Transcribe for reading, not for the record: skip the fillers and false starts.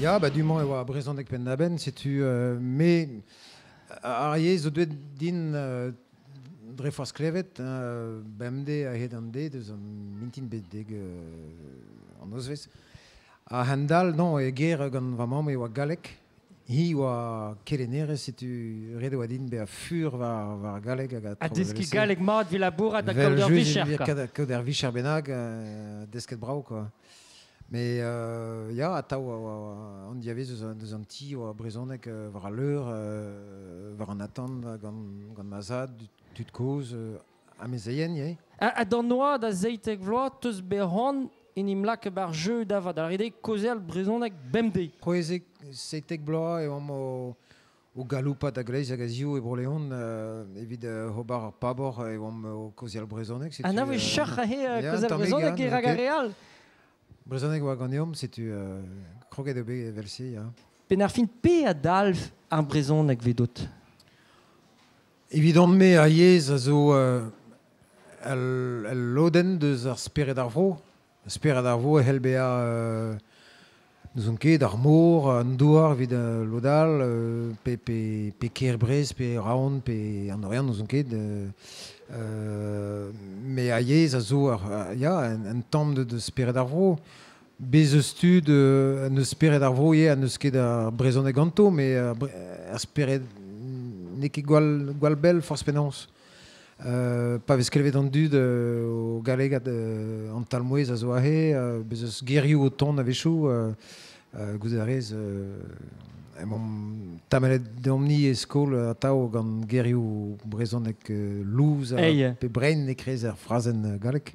Ya, ba du-mañ e oa brezhoneg penn-da-benn, setu me ar yezh zo deuet din dre forzh klevet bemdez a-hed an deiz deus an mintin betek an nozvezh. A-hend-all, non, e gêr gant va mamm e oa galleg. Hi oa kelennerez, setu ret e oa din bezañ fur war, war ar galleg hag Ha deskiñ galleg mat evit labourat ha kaout ur vicher, quoi. Kaout ur vicher bennak, desket brav, quoi. Mais ya, atav an diavez eus an ti oa brezhoneg war al leur, war an atant gant, gant ma zad, tud kozh, amezeien ivez. Ha d'an oad a 17 vloaz 'teus bet c'hoant en em lakaat ar jeu da vat, da redek kaozeal brezhoneg bemdez. 16, 17 bloaz e oamp o, o galoupat a-gleiz hag a-ziv e Bro-Leon evit ober ar pabor e oamp o kaozeal brezhoneg. Ha na voe cheuc'h aze kaozeal brezhoneg rak ar re all. Brezhoneg oa ganeomp, setu kroget eo bet evel-se, ya. Penn ar fin, pe a dalv ar brezhoneg 'vedout? Evidon-me, ar yezh a zo ul lodenn deus ar spered ar vro. Spered ar vro e c'hell bezañ n'ouzon ket, ar mor, an douar evit lod all, pe, pe, pe kêr Brest, pe Raon, pe an Oriant, n'ouzon ket. Me ar yezh a zo ya, un tamm de spered ar vro. Bez eus tud n'eus spered ar vro ivez ha n'eus ket ar brezhoneg ganto, met ar spered n'eo ket gwall, gwall bell forzh penaos. Pa vez klevet an dud o gallegat an talmouezh a zo aze, bez eus gerioù o tont a-wechoù, gouzout a rez, emaomp tamallet deomp-ni e skol atav gant gerioù brezhonek louz pe brein e-kreiz ar frazenn gallek.